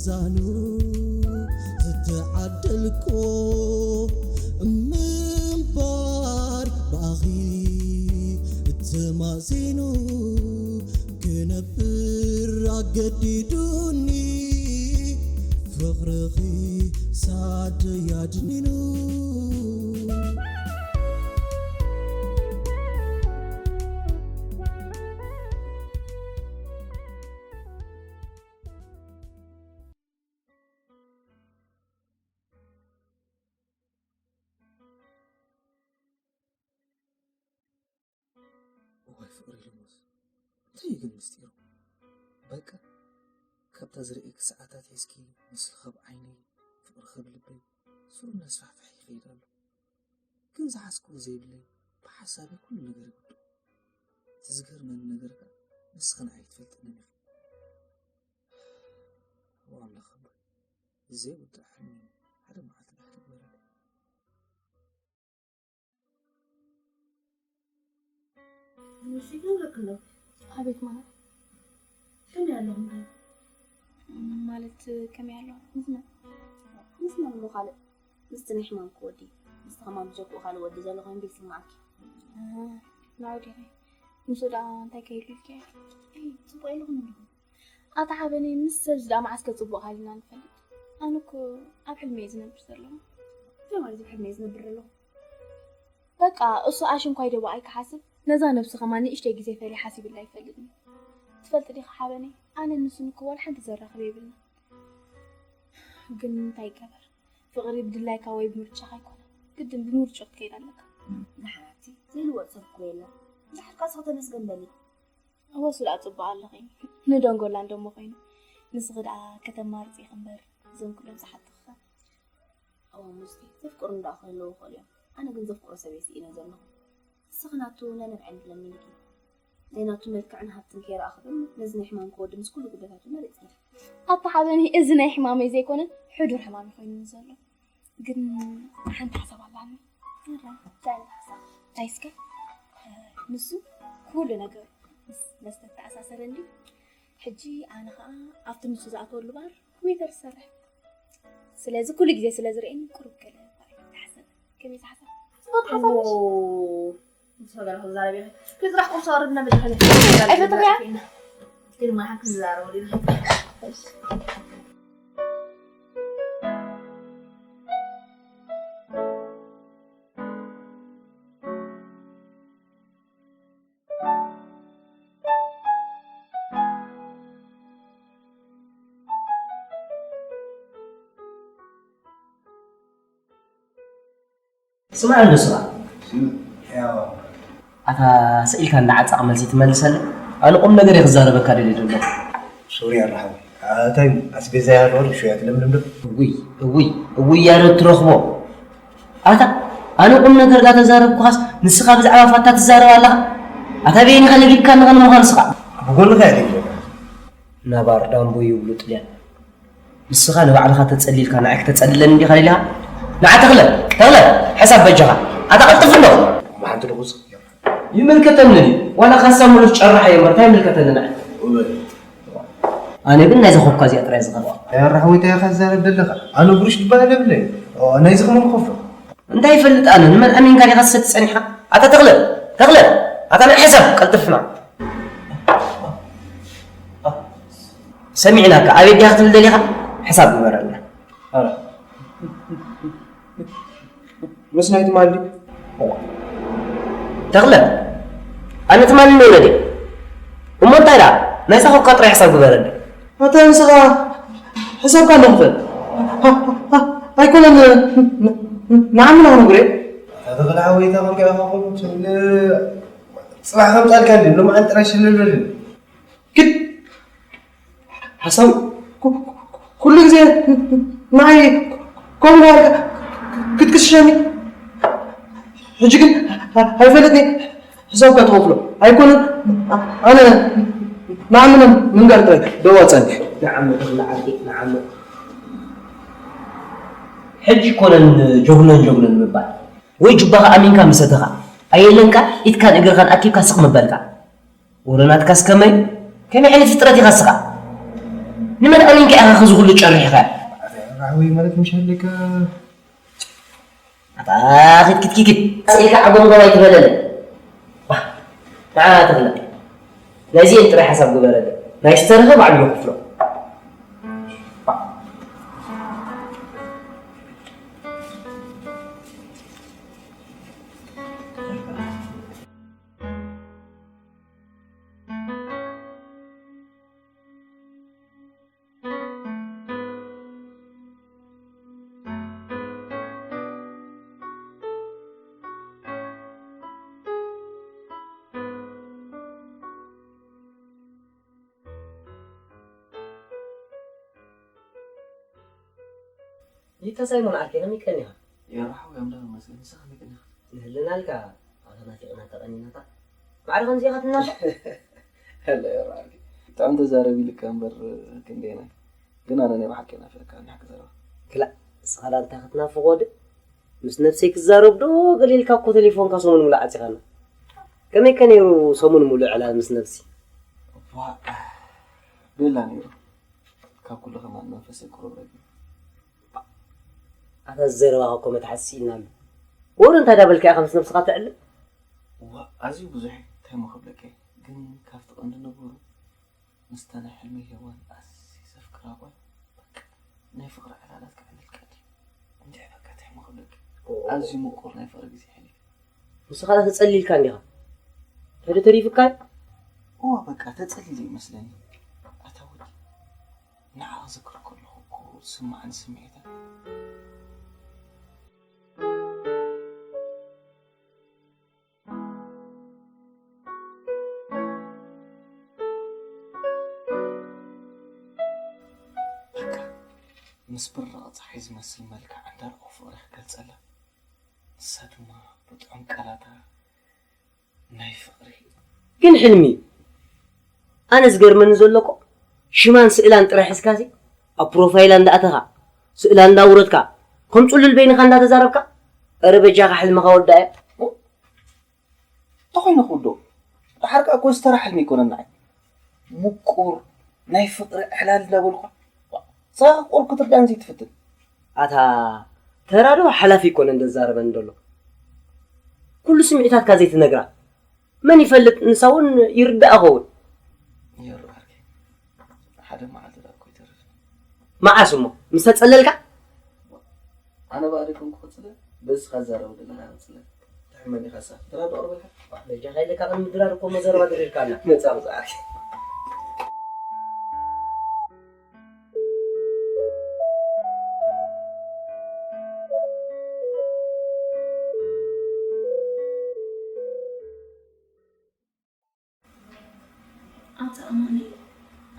ዛኑ ዝተዓደልኮ ምንባር ብኣኺ ተማሲኑ ክነብር ኣገዲዱኒ ፍቕርኺ ሳደይ ኣድኒኑ። እዋይ ፍቕሪ ልሙስ፣ እንታይ እዩ ግን ምስጢሩ? በቃ ካብታ ዝርእየኪ ሰዓታት ሒዝኪ፣ ምስልኺ ኣብ ዓይነይ፣ ፍቕርኺ ኣብ ልበይ ሱር እናስፋሕፍሐ ይኸይድ ኣሎ። ግን ዝሓዝክዎ ዘይብለይ፣ ብሓሳበይ ኩሉ ነገር ይውድቕ። እቲ ዝገርመኒ ነገር ከኣ ንስኺ ንዓይ ኣይትፈልጥንን ኢኺ። ኦ ኣምላኽ ኣቦይ፣ ዘይውዳእ ሕልሚ ሓደ መዓልቲ ባሕሪ ግበረለይ። ንሱ ይገብረክሎ። ኣቤት ማለት ከመይ ኣለኹም ከ? ማለት ከመይ ኣሎ? ንስና ንስና እሞ ካልእ ምስቲ ናይ ሕማም ክወዲ ምስቲ ከማን ብጀክኡ ካልእ ወዲ ዘሎ ኮይኑ ዶ ይስምዓኪ? ናው ዲኺ? ምስ ደኣ እንታይ ከይሉ ኢልኪ? ኣይ ጽቡቕ ኢልኹም ኣለኹም። ኣታ ሓበነይ ምስ ሰብዚ ደኣ መዓስ ከጽቡቕ ሃሊና ንፈልጥ? ኣነ እኮ ኣብ ሕልሚ እየ ዝነብር ዘለኹ። እንታይ ማለት ኣብ ሕልሚ እየ ዝነብር ዘለኹ? በቃ እሱ ኣሽንኳይ ደቦ ኣይክሓስብ ነዛ ነብሱ ከማን ንእሽተይ ግዜ ፈሊሓስ ይብላ ኣይፈልጥን። ትፈልጢ ዲኺ ሓበነይ ኣነ ንሱን እኮ ዋላ ሓንቲ ዘራኽብ የብልና። ግን እንታይ ይገበር ፍቕሪ ብድላይካ ወይ ብምርጫኻ ኣይኮነን ግድን ብምርጭኡ ክትከይድ ኣለካ። ንሓብቲ ዘይልወጥ ሰብ እኮ የለን። እንድሕር ከኣ ስኺ ተመስገን በሊ። እወ እሱ ደኣ ጽቡቕ ኣለኺ ንደንጎላ እንደሞ ኮይኑ ንስኺ ደኣ ከተማርጺ ኢኺ እምበር እዞም ኩሎም ዝሓትኺ ከ እዋ ሙስጢ ዘፍቅሩኒ ደኣ ክህልዉ ይኽእሉ እዮም። ኣነ ግን ዘፍቅሮ ሰብ እየ ስኢነ ዘለኹ። ንስኺ ናቱ ነንብዐ እንድለሚንኪ ዘይናቱ መልክዕን ሃብትን ከይረኣኹ ግን ነዚ ናይ ሕማም ክወዲ ምስ ኩሉ ጉዳታቱ መሪጽኒ። ኣታ ሓበኒ እዚ ናይ ሕማመይ ዘይኮነ ሕዱር ሕማም ኮይኑኒ ዘሎ። ግን ሓንቲ ሓሳብ ኣላኒ። እንታይ ዓይነት ሓሳብ? እንታይ እስከ ንሱ ኩሉ ነገሩ ምስ መስተ ተኣሳሰረ እንዲ ሕጂ ኣነ ከዓ ኣብቲ ንሱ ዝኣተወሉ ባር ዌተር ዝሰርሕ። ስለዚ ኩሉ ግዜ ስለ ዝርእየኒ ቁሩብ ገለ ይሓሰብ። ከመይ ዝሓሰብ? ጽቡቅ ሓሳብ ነሽ። ንስኻ ገለ ክዛረብ ኢኺ። ክዝራሕ ቁርሲ ኣቕርብና መድሓኒ። ኣይፈትም እያ። ግን ማሓን ክዝራረቡ ዲና። ስማዕ እንዶ ስኻ ኣታ ስኢልካ እንዳዓጻቕ መልሲ ትመልሰለ ኣነ ቁም ነገር እየ ክዛረበካ ደልየ ዘለኹ። ሶሪ ኣራሓዊ ኣታይ ኣስቤዛ ያሮር ሹያ ትለምልም ዶ? እውይ እውይ እውይ ያረ ትረኽቦ ኣታ ኣነ ቁም ነገር ዳተዛረብኩኻስ ንስኻ ብዛዕባ ፋታ ትዛረብ ኣለኻ ኣታ በይንኻ ለጊብካ ንቐንምኻ ንስኻ ብጎንኻ እየ ደጊበካ ነባር ዳምቦ ይብሉ ጥልያን ንስኻ ንባዕልኻ ተጸሊልካ ንዓይ ክተጸልለኒ እንዲኻ ደሊኻ ንዓ ተኽለ ተኽለ ሕሳብ በጃኻ ኣታ ቀልጥፍ እንዶ ብሓንቲ ድኹስ ይምልከተኒ ድዩ ዋላ ካሳ ሙሉስ ጨራሓ እየ እምበር እንታይ ይምልከተኒ ንዓይ ኣነ ግን ናይዛ ኮካ እዚኣ ጥራይ ዝኸፍኣ ኣራሕወይታ ኢኻ ዝዛረብ ዘለኻ ኣነ ብሩሽ ድባል የብለይ ናይዚ ከመን ክኸፍሎ እንታይ ይፈልጥ ኣነ ንመን ኣሚንካ ዲኻ ትሰቲ ጸኒሕካ ኣታ ተኽለ ተኽለ ኣታ ናይ ሕሳብ ቀልጥፍና ሰሚዕናካ ኣቤት ዲኻ ክትብል ደሊኻ ሕሳብ ግበረልና ምስ ናይ ትማሊ ተኽለ ኣነ ትማሊ ንውለድ እሞ እንታይ ደኣ ናይ ጻኸካ ጥራይ ሕሳብ ግበረኒ ኣታ ንስኻ ሕሳብካ እንዶ ክፈል ኣይኮነን ንዓምና ክነግረ ተኽለ ሓወይታ ከምከ ኢኻ ኹም ትብል ጽባሕ ከምጻልካ ሎማዓን ጥራይ ሽልልበልን ግን ሓሳብ ኩሉ ግዜ ንዓይ ከምኡ ገርካ ክትክስሸኒ ሕጂ ግን ኣይፈልጥኒ ሕሳብካ ትኸፍሎ ኣይኮነን ኣነ ንዓምነ ምንጋር ጥራይ ደዋፀኒ ንዓም ተኽለ ዓርኪ ንዓም ሕጂ ኮነን ጀጉነን ጀጉነን ምባል ወይ ጁባኻ ኣሚንካ ምሰተኻ ኣየለንካ ኢድካን እግርኻን ኣኪብካ ስቕ ምበልካ ወረ ናትካስ ከመይ ከመይ ዓይነት ፍጥረት ኢኻ እስኻ ንመን ኣሚንካ ኢኻ እዚ ኩሉ ጨሪሕኻ? ራህዊ ማለት ምሽ ኣለካ። ኣታ ኪድ ኪድ ኪድ ኪድ ኢልካ ዓጎምጎም ኣይትበለለ። ዋ፣ ንዓ ተኽለ፣ ናይዚኤን ጥራይ ሓሳብ ግበረለ። ናይ ዝተረፈ ባዕሉ ይኽፍሎ። ይታ ሳይሞን ዓርከይ፣ ከመይ ቀኒኻ? የራሓው ያምዳ መስገን ንስኻ ከመይ ቀኒኻ? ንህልናልካ ኣታ ናፊቕና ተቐኒናታ። ማዕረ ከምዚ ኢኻ ትናፋቕ? ሄሎ የራሓው። ብጣዕሚ ተዛረቢ ኢልካ እምበር ክንደየናይ። ግን ኣነ ናይ ብሓቂ ናፊቕካ ንሓቂ ዘረባ። ክላእ፣ ንስኻ ዳ እንታይ ክትናፍቕ ወዲ? ምስ ነብሰይ ክዛረብ ዶ ገለ ኢልካ እኮ ቴሌፎንካ ሰሙን ሙሉእ ዓጺኻና። ከመይ ከ ነይሩ ሰሙን ሙሉእ ዕላል ምስ ነብሲ? ዋ፣ ቤላ ነይሩ። ካብ ኩሉ ከማን መንፈሰይ ቁሩብ ረጊ። ኣታ ዘረባኻ እኮ መትሓዚ ስኢንናሉ። ወረ እንታይ ዳበልካ ኢኻ ምስ ነብስኻ ትዕልል? እዋ፣ ኣዝዩ ብዙሕ እዩ፣ እንታይ እሞ ክብለካ እየ። ግን ካብቲ ቀንዲ ነገሩ፣ ምስታ ናይ ሕልሚ ሄዋን ኣዝየ ዘፍቅራ ጓል፣ በቃ፣ ናይ ፍቕሪ ዕላላት ክዕልል ቀንዲ። እንድዒ በቃ፣ እንታይ እሞ ክብለካ እየ። ኦ። ኣዝዩ ምቁር ናይ ፍቕሪ ግዜ ኣሕሊፈ። ንስኻ ዳ ተጸሊልካ እንዲኻ? ሕደ ተሪፍካ? እዋ፣ በቃ፣ ተጸሊለ ይመስለኒ። ኣታ ወዲ፣ ንዓ ክዝክር ከለኹ እኮ ዝስምዓኒ ስምዒታት። በቃ፣ ምስ ብርቕ ጸሓይ ዝመስል መልክዓ እንዳረኣኹ ፍቕረይ ክገልጸላ፣ ንሳ ድማ ብጥዑም ቃላታ ናይ ፍቕሪ። ግን ሕልሚ እዩ። ኣነ ዝገርመኒ ዘሎ እኮ ሽማን ስእላን ጥራይ ሒዝካሲ ኣብ ፕሮፋይላ እንዳኣተኻ፣ ስእላ እንዳውረድካ፣ ከም ጽሉል በይንኻ እንዳተዛረብካ፣ ኧረ በጃኻ ሕልምኻ ወዳእዮ። እንታይ ኮይኑ ክውዶ? ደሓር ከኣ እኮ ዝተራ ሕልሚ ኣይኮነን ንዓይ። ምቁር ናይ ፍቕሪ ዕላል እንዳበልኳ፣ ንስኻ ቁሩብ ክትርዳእኒ ዘይትፍትን። ኣታ ተራ ዶ ሓላፊ ኣይኮነን ዘዛረበኒ ዘሎ? ኩሉ ስምዒታትካ ዘይትነግራ? መን ይፈልጥ፣ ንሳ እውን ይርዳኣ ኸውን። የሩ ዓርከይ፣ ሓደ መዓልቲ ደኣ እኮ ይተርፍ። መዓስ እሞ? ምስ ተጸለልካ? ኣነ ብኣደ ኮንኩ ክጽለ፣ በዚ ዝዛረብ ዘለኻ ክጽለ። ትሕመኒ ኢኻሳ። ድራር ዶ ቀርበልካ? በጃኻ ኢለካ ቅድሚ ድራር እኮ መዘረባ ድሪርካና። መጻ መጻ ዓርከይ። ኣታ ኣማኒ፣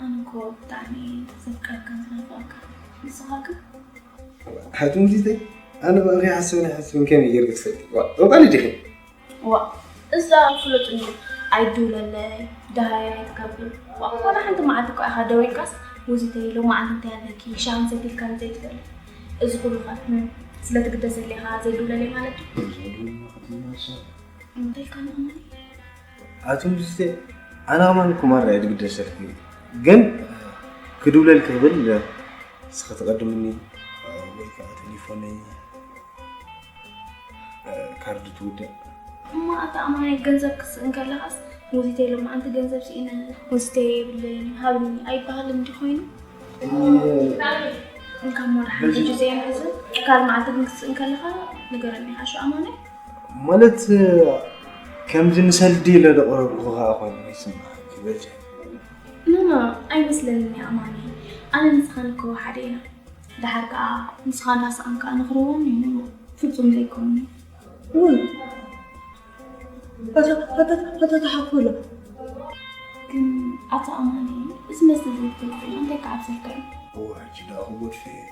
ኣነ እኮ ብጣዕሚ ዘፍቅረካን ዝናፍቐካን። ንስኻ ግን? ሓንቲ ሙዚተይ፣ ኣነ ብኣኺ ሓስብን ኣይሓስብን ከመይ ጌርኪ ትፈልጢ? ዋ፣ ጠንቋሊ ዲኺ? ዋ፣ እዛ ፍሉጥ እንዶ ኣይትድውለለይ፣ ደሃየን ኣይትገብር። ዋ፣ ዋላ ሓንቲ መዓልቲ እኮ ኢኻ ደዊልካስ፣ ሙዚተይ፣ ሎማዓንቲ እንታይ ኣለኪ? ሻሂ ሰቲልካኒ ዘይትፈልጥ። እዚ ኩሉ ኸ፣ እም፣ ስለ ትግደሰለይ ኢኻ ዘይትድውለለይ ማለት ድዩ? እንታይ ኢልካኒ ኣማኒ? ኣቱም ድስቴ፣ ኣነ ከማን እኮ ማራ እየ ዝግደሰልኪ። ግን ክድውለልኪ ክብል ንስኺ ትቐድምኒ ወይ ከዓ ቴሌፎነይ ካርድ ትውዳእ። እሞ ኣታ ኣማኒ ገንዘብ ክስእን ከለኻስ ሙዚተይ ሎማዓንቲ ገንዘብ ስኢነ፣ ሙዚተይ የብለይን፣ ሃብኒ ኣይበሃልን ድዩ ኮይኑ? እንካ እሞ ደሓን በዚ ሕጂ ዘይንሕዝን፣ ካልእ መዓልቲ ግን ክትስእን ከለኻ ንገረኒ ኢኻ፣ እሺ ኣማኒ? ማለት፣ ከምዚ ንሰልዲ ኢለ ዘቕረብኩ ከኣ ኮይኑ ይስምዓኒ በጃ። ኖ፣ ኖ፣ ኣይመስለንን እዩ ኣማኒ። ኣነ ንስኻን እኮ ሓደ ኢና። ደሓር ከኣ ንስኻ እናሰኣንካ ኣነ ክረውን እዩ ፍጹም ዘይኮውን እዩ። ውይ፣ ኣታ፣ ኣታ፣ ኣታ ተሓኮላ። ግን ኣታ ኣማኒ፣ እዚ መስተ ዘይትገድፎ ኢኻ፣ እንታይ ክዓብሰልካ እዩ? እወ፣ ሕጂ ደኣ ክገድፎ እየ።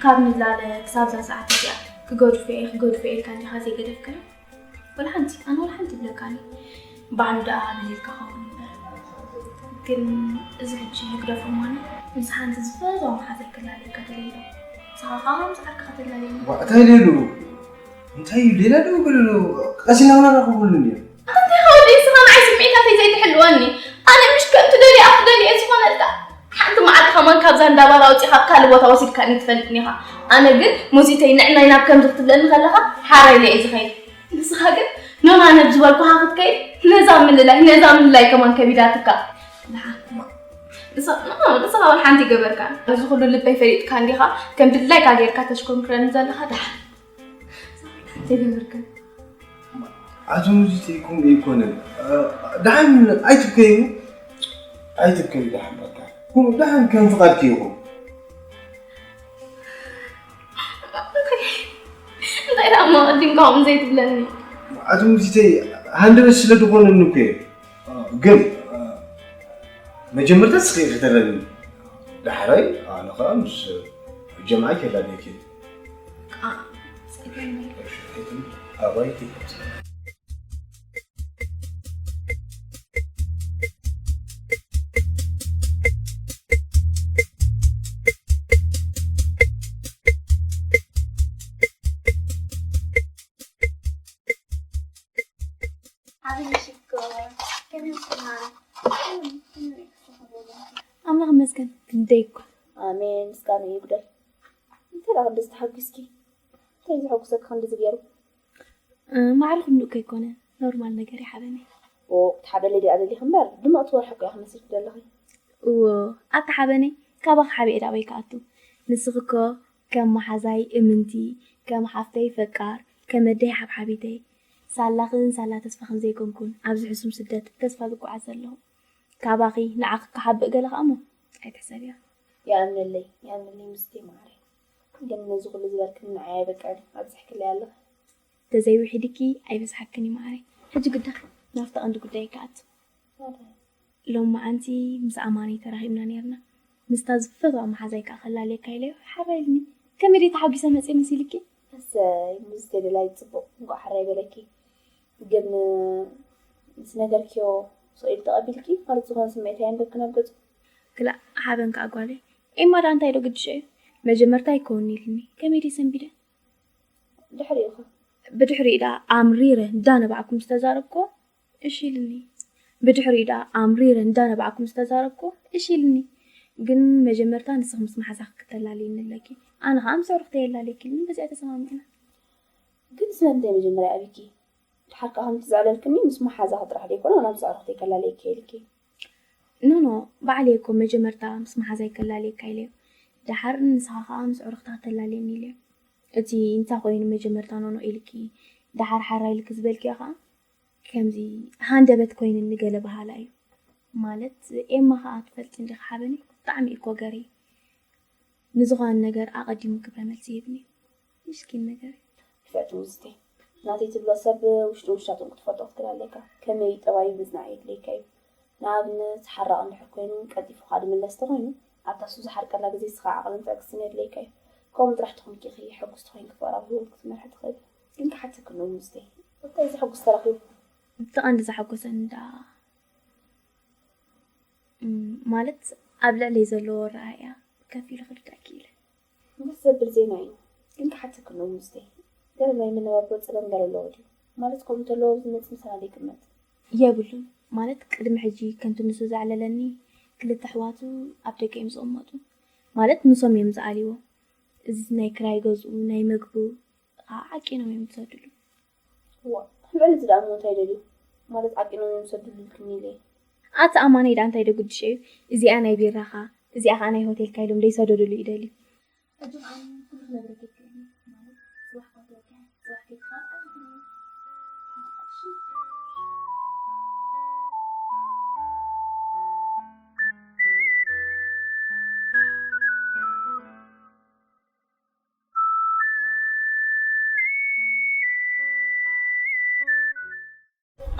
ካብ ንላለ ክሳብ እዛ ሰዓት እዚኣ ክገድፎ እየ፣ ክገድፎ እየ ኢልካ እንዲኻ ዘይገደፍካዮ? ወላ ሓንቲ፣ ኣነ ወላ ሓንቲ ይብለካኒ። ባዕሉ ደኣ በሊልካ ኸውን እምበር። ግን እዚ ሕጂ ህግደፎ እማኒ፣ ምስ ሓንቲ ዝፈትዋ መሓዘይ ክላለየካ ተለይዶ። ንስኻ ኸኣ ምስ ዓርክኻ ተላለየኒ። ዋ፣ እንታይ ሌሉ? እንታይ እዩ? ሌላ ደው በልሉ። ቀሲና ኸና ንራኸበሉ እንድዩ። ኣንታ ወዲ፣ ንስኻ ንዓይ ስምዒታተይ ዘይትሕልወኒ። ኣነ ምሽ ከም ትደልዮ ኣፍ ደልየ ዝኾነልካ። ሓ፣ ሓንቲ መዓልቲ ከማን ካብዛ እንዳባር ኣውፂኻ ኣብ ካልእ ቦታ ወሲድካኒ ትፈልጥኒ ኢኻ። ኣነ ግን ሙዚተይ ንዕናይ ናብ ከምዚ ክትብለኒ ከለኻ ሓራይ ኢለ እየ ዝኸይድ። ንስኻ ግን ኖና ነብ ዝበልኩኻ ክትከይድ ነዛ ምልላይ ነዛ ምልላይ ከማን ከቢዳትካ። ደሓን ንስኻ እውን ሓንቲ ይገበርካ። እዚ ኩሉ ልበይ ፈሊጥካ እንዲኻ ከም ድላይካ ጌርካ ተሽኮንክረኒ ዘለኻ። ደሓን ሓንቲ ይገበርካ። ኣቶ ሙዚተይ ከምኡ ኣይኮነን። ደሓን ኣይትብከዩ ኣይትብከዩ ደሓን በቃ ደሓን ከም ፍቓድኪ ይኹን። እንታይ ደኣ እሞ ኣቐዲምካ ከምኡ ዘይትብለኒ? ኣቶ ሙዚተይ ሃንደበት ስለ ዝኾነኒ እኮ እየ። ግን መጀመርታ ንስኺ ኢኺ ተላልይኒ። ዳሕራይ ኣነ ኸኣ ምስ ጀምዓይ ከላልየኪ እየ። ኣባይቲ ኣምላኽ ይመስገን ክንደይ እኳ ኣሜን ምስጋና ይጉደል። እንታይ ደኣ ክንድዚ ተሓጒስኪ? እንታይ እዩ ዘሐጉሰኪ ክንድዚ ገይሩ? ማዕረ ኩሉ እኮ ኣይኮነ ኖርማል ነገር ይሓበኒ። ኦ ክትሓበለይ ድኣ ደሊኺ እምበር ድምቕቲ ወርሒ እኮ ኢኺ መሲልኪ ዘለኺ። እዎ ኣታ ሓበነይ ካባኺ ሓቢኤ ዳኣ በይ ክኣቱ። ንስኺ እኮ ከም መሓዛይ እምንቲ፣ ከም ሓፍተይ ፈቃር፣ ከም ኣደይ ሓብሓቢተይ፣ ሳላኽን ሳላ ተስፋኽን ዘይኮንኩን ኣብዚ ሕሱም ስደት ብተስፋ ዝጓዓዝ ዘለኹ። ካባኺ ንዓኺ ክሓብእ ገለ ከኣ እሞ ኣይትሕሰብዮ። ይኣምነለይ ይኣምነለይ ምስትይ መዓረይ። ግን ነዚ ኩሉ ዝበልክኒ ንዓይ ኣይበቅዕን ኣብዚሕክለይ ኣለኺ። ተዘይውሒድኪ ኣይበዝሓክን እዩ መዓረይ። ሕጂ ግዳ ናብቲ ቀንዲ ጉዳይ ክኣቱ። ሎማዓንቲ ምስ ኣማነይ ተራኺብና ነይርና። ምስታ ዝፈትዋ መሓዛይ ከኣ ከላልየካ ኢለዮ ሓራ ኢልኒ። ከመይ ድየ ተሓጒሰ መፅየ መሲልኪ? እሰይ ሙዝተይ ደላይ ፅቡቕ እንኳዕ ሓራይ በለኪ። ግን ምስ ነገርክዮ ስቕ ኢሉ ተቐቢልኪ ማለት ዝኾነ ስምዒት ኣየንበብክን ኣብ ገፁ? ክላእ ሓበን ከኣ ጓለይ። ኤማ ደኣ እንታይ ዶ ግድሾ እዩ? መጀመርታ ኣይከውንን ኢልኒ። ከመይ ድየ ሰንቢደ? ድሕሪኡ ኸ? ብድሕሪኡ ደኣ ኣምሪረ እንዳነባዕኩ ምስ ተዛረብክዎ እሺ ኢልኒ። ብድሕሪኡ ደኣ ኣምሪረ እንዳነባዕኩ ምስ ተዛረብክዎ እሺ ኢልኒ። ግን መጀመርታ ንስኺ ምስ መሓዛኺ ክተላልይኒ ኣለኪ። ኣነ ኸኣ ምስ ኣዕሩኽተይ የላልየኪ ኢልኒ። በዚኣ ተሰማሚዕና። ግን ስለምንታይ መጀመርያ ኣቢኪ? ድሓር ከኣ ከምቲ ዘዕለልክኒ ምስ መሓዛኺ ጥራሕ ዘይኮነ ዋላ ምስ ኣዕሩኽተይ ከላልየኪ እየ ኢልኪ። ኖኖ ባዕለይ እኮ መጀመርታ ምስ መሓዛይ ከላልየካ ኢለዮ። ደሓር ንስኻ ከኣ ምስ ኣዕሩኽታ ክተላልየኒ ኢለዮ። እቲ እንታይ ኮይኑ መጀመርታ ኖኖ ኢልኪ ደሓር ሓራ ኢልኪ ዝበልክዮ ከኣ ከምዚ ሃንደበት ኮይኑኒ ገለ በሃላይ እዩ። ማለት ኤማ ከኣ ትፈልጢ እንዲኺ ሓበነይ ብጣዕሚ እዩ እኮ ገርይ። ንዝኾነ ነገር ኣቐዲሙ ግብረ መልሲ ይህብኒ እዩ። ምስኪን ነገር እዩ። ንፍዕቲ ሙዝተይ ናተይ ትብሎ ሰብ ውሽጡ ውሻጡን ክትፈልጦ ክትክእል ኣለካ። ከመይ ጠባዩ ምጽናዕ የድልየካ እዩ። ንኣብነት ሓራቕ እንድሕር ኮይኑ ቀልጢፉ ከኣ ድምለስ ተኾይኑ ኣብታ እሱ ዝሓርቀላ ግዜ እስኻ ዓቕልን ትዕግስትን የድልየካ እዩ። ከምኡ ጥራሕ ተኾንኪ ኢኺ ሕጉስቲ ኮይንኪ ፍቕራዊ ህይወት ክትመርሒ ትኽእሊ። ግን ክሓተኪ ኣለዎ ሙዝተይ እንታይ ዘሐጉስ ተረኺቡ? እቲ ቀንዲ ዘሐጎሰኒ ደኣ ማለት ኣብ ልዕለይ ዘለዎ ኣረኣእያ ከፊሉ ክርዳእ ክኢለ። ደስ ዘብል ዜና እዩ። ግን ክሓተኪ ኣለዎ ሙዝተይ፣ ገለ ናይ መነባብሮ ጸገም ገለ ኣለዎ ድዩ? ማለት ከምኡ እንተለዎ ዝመጽእ ምሳና ዘይግመት። የብሉን። ማለት ቅድሚ ሕጂ ከምቲ ንሱ ዘዕለለኒ ክልተ ኣሕዋቱ ኣብ ደገ እዮም ዝቕመጡ። ማለት ንሶም እዮም ዝኣልይዎ። እዚ ናይ ክራይ ገዝኡ ናይ መግቡ ከዓ ዓቂኖም እዮም ዝሰድሉ። እዋ ልዕሊ እዚ ደኣ እሞ እንታይ ደልዩ? ማለት ዓቂኖም እዮም ዝሰድሉ ኢልክኒ ኢለ እየ። ኣቲ ኣማነይ ደኣ እንታይ ዶ ግድሽ እዩ? እዚኣ ናይ ቢራኻ፣ እዚኣ ከዓ ናይ ሆቴልካ ኢሎም ደይሰደዱሉ እዩ ደልዩ። ሕጂ ከዓ ኩሉ ክነግረኪ ይክእል እየ። ማለት ፅባሕ እኳ ተወኪያ፣ ፅባሕ ከይትካ ኣይትክእልን።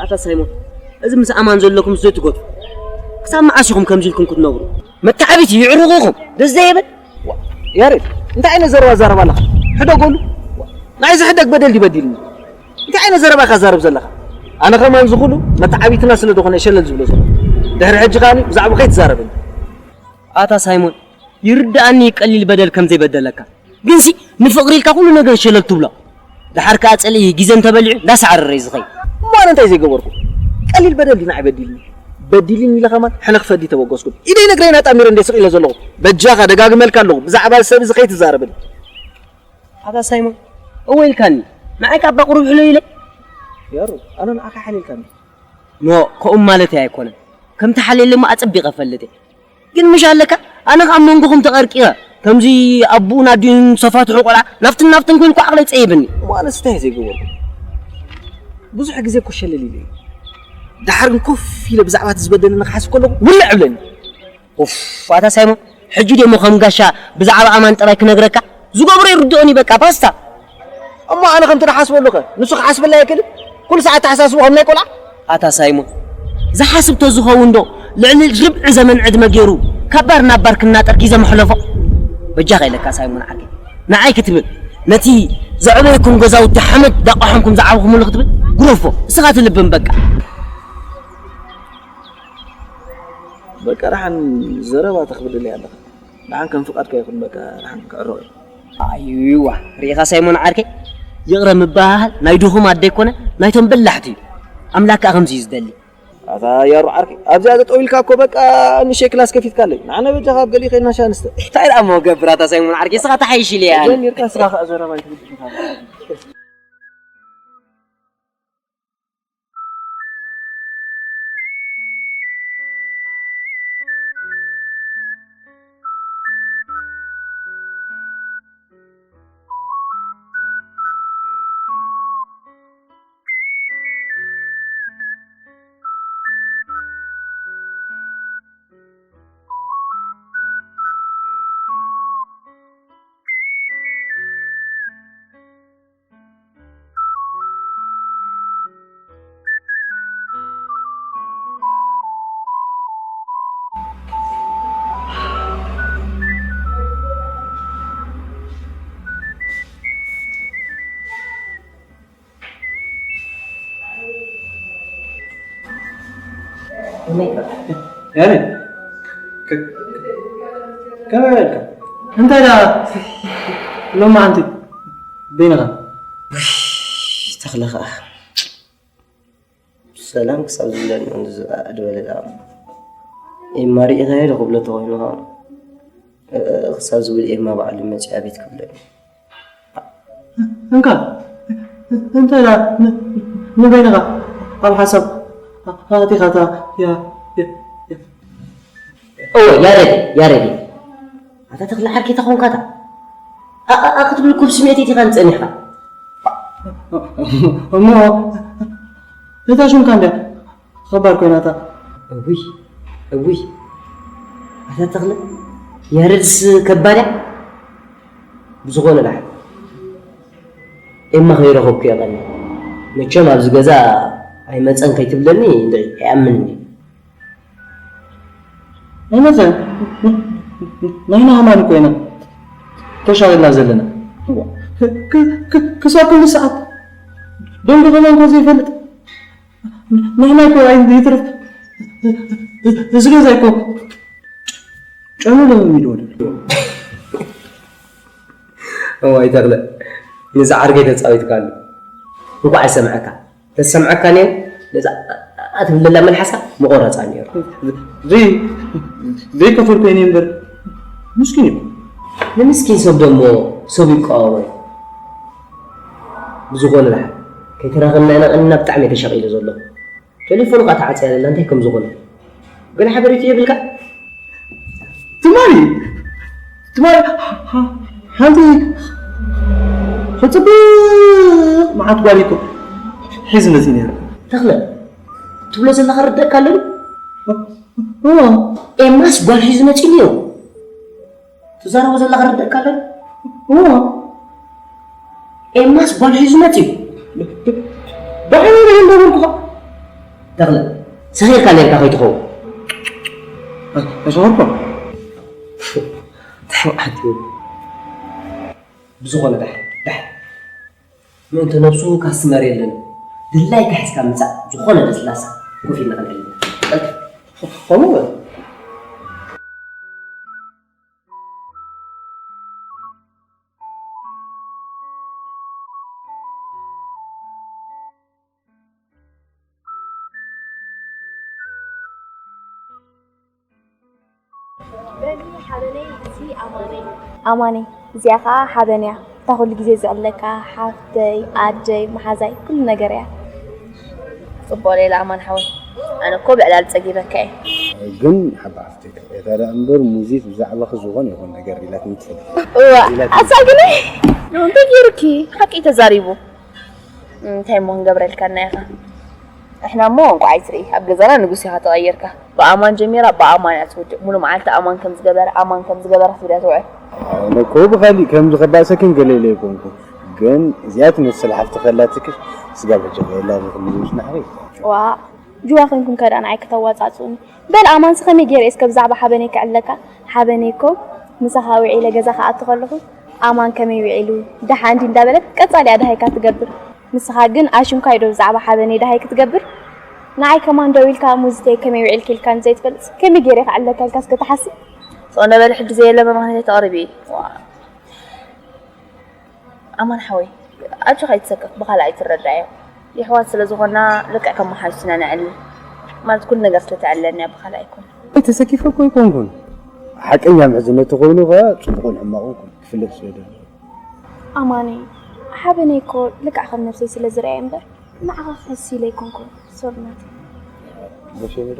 ኣታ ሳይሞን፣ እዚ ምስ ኣማን ዘለኩም ስለ ትገቱ ክሳብ መዓስ ኢኹም ከምዚ ኢልኩም ክትነብሩ? መተዓቢቲ ይዕርቑኹም ደስ ዘይብል። ያሬድ፣ እንታይ ዓይነት ዘረባ ዛረብ ኣለኻ? ሕደጎሉ። ናይ ዝሕደግ በደል ድዩ በዲልኒ? እንታይ ዓይነት ዘረባ ኢኻ ዛረብ ዘለኻ? ኣነ ከማን ዝኹሉ መተዓቢትና ስለ ዝኾነ ሸለል ዝብሎ ዘሎ። ድሕሪ ሕጂ ከኣ ብዛዕባ ከይትዛረበኒ። ኣታ ሳይሞን፣ ይርድኣኒ ቀሊል በደል ከም ዘይበደለካ። ግንሲ ንፍቕሪ ኢልካ ኩሉ ነገር ሸለል ትብሎ። ደሓር ከኣ ጽልኢ ግዜ እንተበሊዑ እንዳሰዓረረ እዩ ዝኸይድ። እሞ ኣነ እንታይ ዘይገበርኩ? ቀሊል በደል ድዩ ንዓይ በዲልኒ? በዲልኒ ኢለ ከማን ሕነ ክፈዲ ተበገስኩ። ኢደይ ነግረይን ኣጣሚረ እንደ ስቕ ኢለ ዘለኹ። በጃኻ ደጋግመልካ ኣለኹ። ብዛዕባ ሰብ እዚ ከይትዛረበኒ። ኣታ ሳይሞን፣ እወ ኢልካኒ። ንዓይ ካብ ቁሩብ ሕሎ ኢለ። ያሩ፣ ኣነ ንዓኻ ሓሊልካኒ። ኖ፣ ከምኡ ማለተይ ኣይኮነን። ከምቲ ሓልየለይ እሞ ኣጸቢቐ እፈልጥ እየ። ግን ምሽ ኣለካ፣ ኣነ ከኣ ኣብ መንጎኹም ተቐርቂረ። ከምዚ ኣቦኡን ኣዲኡን ዝሰፋትሑ ቆልዓ ናፍትን ናፍትን ኮይኑ እኮ ዓቕለይ ጸይብኒ። እሞ ኣነስ እንታይ እየ ዘይገበርኩ? ብዙሕ ግዜ እኮ ሸለል ኢለ እየ። ደሓር ግን ኮፍ ኢለ ብዛዕባ እቲ ዝበደለኒ ክሓስብ ከለኹ ውልዕ እብለኒ። ኡፍ፣ ኣታ ሳይሞን፣ ሕጂ ደሞ ከም ጋሻ ብዛዕባ ኣማን ጥራይ ክነግረካ? ዝገብሮ ይርድኦኒ በቃ፣ ባስታ። እሞ ኣነ ከምቲ ድሓስበሉ ከ ንሱ ክሓስበላ ኣይክእልን? ኩሉ ሰዓት ተሓሳስቡ ከም ናይ ቆልዓ? ኣታ ሳይሞን፣ ዝሓስብ ተዝኸውን ዶ ልዕሊ ርብዒ ዘመን ዕድመ ገይሩ ካብ ባር ናብ ባር ክናጠር ግዜ መሕለፎ? በጃኻ ኢለካ ሳይሞን ዓርከይ፣ ንዓይ ክትብል ነቲ ዘዕበየኩም ገዛውቲ ሓመድ ዳቋሖምኩም ዝዓብኹምሉ ክትብል ግረፎ፣ እስኻ ትልብም በቃ። በቃ ደሓን ዘረባ ተኽብደለይ ኣለኻ። ደሓን ከም ፍቓድካ ይኹን፣ በቃ ደሓን ክዕረቕ እዩ። ኣይዋ፣ ርኢኻ ሳይሞን ዓርከይ፣ ይቕረ ምብሃሃል ናይ ድኹም ኣደ ኣይኮነ፣ ናይቶም በላሕቲ እዩ። ኣምላኽ ከኣ ከምዚ እዩ ዝደሊ። ኣታ ያሩ ዓርከይ፣ ኣብዚኣ ጠጠው ኢልካ እኮ በቃ ንእሽተይ ክላስ ከፊትካለይ። ንዓና በጃኻ ኣብ ገሊኡ ከይድና ሻሂ ንስተ። እንታይ ደኣ እሞ ገብር ኣታ ሳይሞን ዓርከይ፣ እስኻ ተሓይሽ ኢለ እየ ኣነ። ጀሚርካ እስኻ ከኣ ዘረባ ኣይትብድል ኢኻ። ያሬድ፣ ከ-፣ ከመይ በልካ? እንታይ ደኣ ሎማዓንቲ በይንኻ? ውይ፣ ተኽለ ኸኣ ሰላም ክሳብ ዝብለኒ እንድዚ ኣድበለ ደኣ። ኤማ ርኢኻዮ ዶ ክብሎ ተኾይኑ ኸኣ፣ እ-፣ እ-፣ ክሳብ ዝብል ኤማ ባዕሉ መጺኡ ኣቤት ክብለኒ። እንካ፣ እንታይ ደኣ ን-፣ ንበይንኻ ኣብ ሓሳብ ኣቲኻታ ያ-፣ ያ-፣ ያ-፣ እወ፣ ያሬድ፣ ያሬድ። ኣታ ተኽለ ዓርከይ ተኾንካ እታ። ኣ-፣ ኣ-፣ ኣ-፣ ክትብል እኮ ብስምዒት ኢኻ ጸኒሕካ። እሞ እታ ሽምካ እንድያ ኸባድ ኮይና እታ። እውይ፣ እውይ። ኣታ ተኽለ፣ ያሬድስ ከባድ እያ። ብዝኾነ ደሓን ኤማ ከይረኸብኩ እየ ቀንየ። መቸም ኣብዚ ገዛ ኣይመጸን ከይትብለኒ እንድዒ ኣይኣምንን እየ። ኣይመጸን። ናይና ኣማን እኮ ኢና ተሻቒልና ዘለና። ክ-፣ ክ-፣ ክሳብ ክንዲ ሰዓት ደንጉ ከማን እኮ ዘይፈልጥ። ንሕና እኮ ኣይ-፣ ይትረፍ እዚ ገዛ እኮ ጨኑ ለሚድዎ ደሎ። እዋይ ተኽለ፣ ንዛ ዓርከይ ተጻዊትካሉ። እንኳዕ ኣይሰምዐካ። ተሰምዐካ ነይሩ፣ ነዛ ኣትብለላ መልሓሳ ምቆረጻ ነይሩ። ዘይ-፣ ዘይከፈልኩ እየ እምበር ምስኪን እዩ። ንምስኪን ሰብ ደሞ ሰብ ይቃወሞ እዩ። ብዝኾነ ደሓን ከይተራኸብና ኢና ቀኒና፣ ብጣዕሚ እየ ተሻቒለ ዘለኹ። ቴሌፎኑ ከኣ ተዓጽያ ዘላ እንታይ ከም ዝኾነ ገለ ሓበሬታ የብልካ? ትማሊ፣ ትማሊ ሓንቲ ጽብቕ መዓት ጓል እኮ ሒዙ መጺኡ ነይሩ። ተኽለ፣ ትብሎ ዘለኻ ርደእካ ኣለኒ? እዎ። ኤማስ ጓል ሒዙ መጺኡ ነይሩ? ትዛረቦ ዘለኻ ርደእካ ኣለኒ? እዎ። ኤማስ ጓል ሒዙ መጺኡ? ብዓይነይ ርኤ እንዳበልኩኻ። ተኽለ፣ ሰኺርካ ኔርካ ከይትኸውን። ኣይሰኸርኩን። እንታይ መዓት እዩ? ብዝኾነ ዳሕ፣ ዳሕ። ምእንቲ ነብሱ ካስትመር የለን። ድላይካ ሒዝካ ምጻእ፣ ዝኾነ ለስላሳ ኮፍ ኢልና ክንዕልል። ቀልጥፍ። ከምኡ በል። በሊ ሓበነይ፣ እዚ ኣማነይ። ኣማነይ፣ እዚኣ ኸዓ ሓበን እያ። እታ ኩሉ ግዜ ዝዕለካ ሓፍተይ፣ ኣደይ፣ መሓዛይ፣ ኩሉ ነገር እያ። ጽቡቕ ሌላ ኣማን ሓወይ፣ ኣነ እኮ ብዕላል ጸጊበካ እየ። ግን ሓባ ሓፍተይ፣ እታ ደኣ እምበር ሙዚት ብዛዕባኺ ዝኾነ ይኹን ነገር ኢላትኒ ትፈልጥ። እዋ፣ ኢላትኒ ኣሳ ግን እንታይ ገይሩኪ? ሓቂ ተዛሪቡ። እንታይ እሞ ክንገብረልካ እና ኢኻ? ንሕና እሞ እንቋዕ ኣይትርኢ፣ ኣብ ገዛና ንጉስ ኢኻ ተቐይርካ። ብኣማን ጀሚራ ብኣማን እያ ትውድእ። ሙሉ መዓልቲ ኣማን ከም ዝገበረ፣ ኣማን ከም ዝገበረ ክትብል እያ ትውዕል። ኣነ እኮ ብኻሊእ ከምዚ ከባእሰክን ገለ ኢለ ኣይኮንኩ። ግን እዚኣ ትመስል ሓፍቲ ከላትኪ ስጋብ ሕጂ ከየላ ዝኽሉ ዝውስ ናሕሪ። ዋእ፣ ጅዋ ኮይንኩም ከ ደኣ ንዓይ ከተዋጻጽኡኒ? በል ኣማንስ ከመይ ገይረ እስከ ብዛዕባ ሓበነይ ክዕለካ? ሓበነይ እኮ ምሳኻ ውዒለ ገዛ ክኣቱ ከለኹ ኣማን ከመይ ውዒሉ? ደሓን ድዩ እንዳበለት ቀጻሊ እያ ደሃይካ ትገብር። ንስኻ ግን ኣሽንኳይ ዶ ብዛዕባ ሓበነይ ደሃይ ክትገብር? ንዓይ ከማን ደው ኢልካ ሙዚተይ ከመይ ውዒልኪ ኢልካኒ ዘይትፈልጥስ ከመይ ገይረ ክዕለካ ኢልካ እስከ ትሓስብ? ስቕ እንዳ በሊ ሕጂ ዘየለ መማህነት ተቕርቢ። ዋ። ኣማን ሓወይ፣ ኣጆኻ ኣይትሰከፍ፣ ብኻልእ ኣይትረዳዮ። የሕዋት ስለ ዝኾንና ልክዕ ከም መሓዙት ኢና ነዕሊ። ማለት ኩሉ ነገር ስለ ተዕለልና እያ፣ ብኻልእ ኣይኮነን። ተሰኪፈ እኮ ኣይኮንኩን። ሓቀኛ ምሕዝነት ተኾይኑ ኸኣ ጽቡቕን ሕማቕን ኩሉ ክፍለጥ ስለ ደለዎ። ኣማነይ፣ ሓበነይ እኮ ልክዕ ከም ነብሰይ ስለ ዝረኣየ እምበር፣ ንዓኻ ክሕስ ኢለ ኣይኮንኩን። ሶሪ ናተይ። መሸ ይበለ?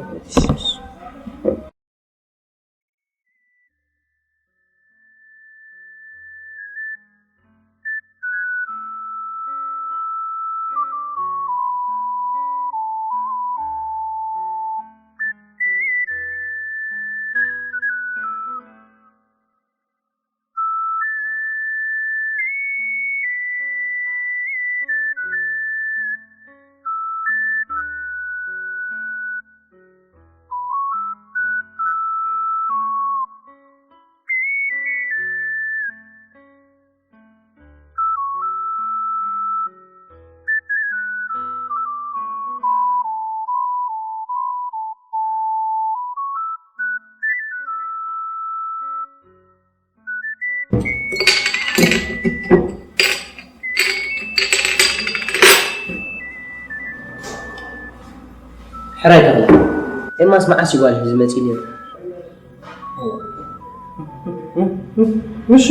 ሕራይ ተኽለ፣ ኤማስ መዓስ እዩ ጓል ሒዙ መፂኡ ነይሩ? ምሽ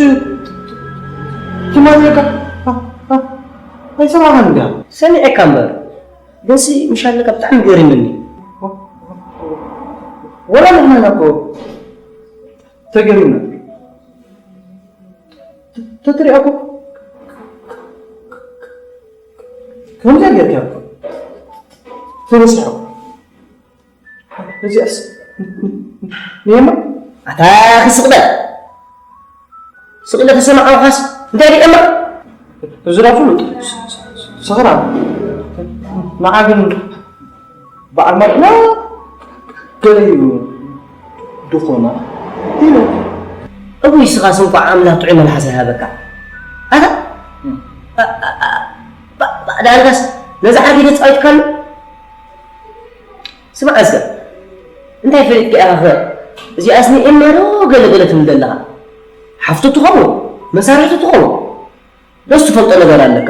ትማሊ በቃ ኣይሰማዕካን እንዲያ? ሰሚዐካ እምበር፣ ግንሲ ምሽ ኣለካ ብጣዕሚ ገሪምኒ። ወላ ንሕና ኢና እኮ ተገሪምና። ተትሪኦ እኮ ከምዚኣ ጌርካ እኮ ተበሲሖ። እዚኣስ ንየማ ኣታ ክስቕበል ስቕለ ተሰማዕኻስ እንታይ ሪኤማ? እዚ ዳ ፍሉጥ ሰኽራም ንዓ ግን በዓል ማኪና ገለ እዩ ድኾና ኢሉ። እውይ ስኻስ እንኳዕ ኣምላኽ ጥዑይ መልሓስ ኣይሃበካ። ኣታ ዳልጋስ ነዛ ዓርኪ ተጻዊትካሉ? ስማዕ እስከ እንታይ ፈሊጥካ ኢኻ ኸ? እዚኣስ ንኤማ ዶ ገለ ገለ ትብል ዘለኻ? ሓፍቱ ትኸውን መሳርሕቱ ትኸውን። ደስ ትፈልጦ ነገር ኣለካ።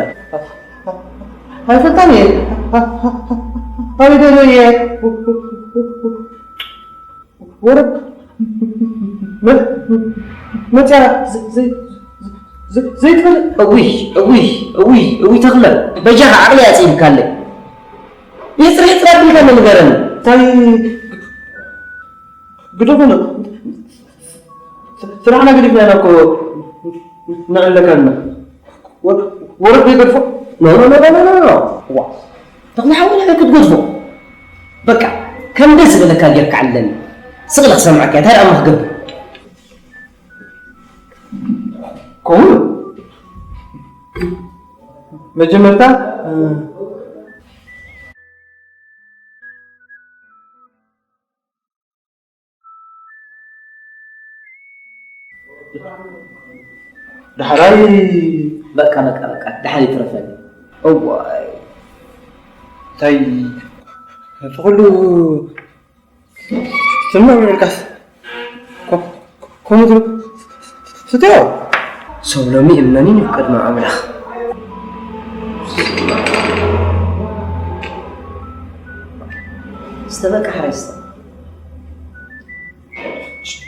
ኣይፈልጣን እየ። ኣበይ ደሎ እየ? ወረ መ- መፅያ ዘ- ዘ- ዘ- ዘይትፈልጥ። እውይ እውይ እውይ እውይ ተኽለ በጃኻ ዓቕሊ ኣፅኢልካለይ። ይፅርሕ ፅራ ቢልካ ንገረኒ። እንታይ ግደፉ። ስራሕና ገዲፍና ኢና እኮ ንዕለካ ኣለና። ወረድ ይገድፎ። ኖ ኖ ኖ ኖ ኖ ኖ። ዋ ተኽለ ሓወይ ንዓይ ክትገድፎ በቃ ከም ደስ ዝበለካ ጌርካ ኣለኒ። ስቕ ኢለ ክሰምዓካ እየ። እንታይ ደኣ እሞ ክገብር? ከምኡ መጀመርታ ዳሕራይ በቃ በቃ በቃ ዳሕራይ ይትረፈኒ። እዋይ እንታይ እቲ ኩሉ ስምዕ ምብልካስ ከምኡ ትብል ስትዮ ሰብ ሎሚ እምነኒ ቅድሚ ኣምላኽ። ስተበቃ ሓራይ ስተ።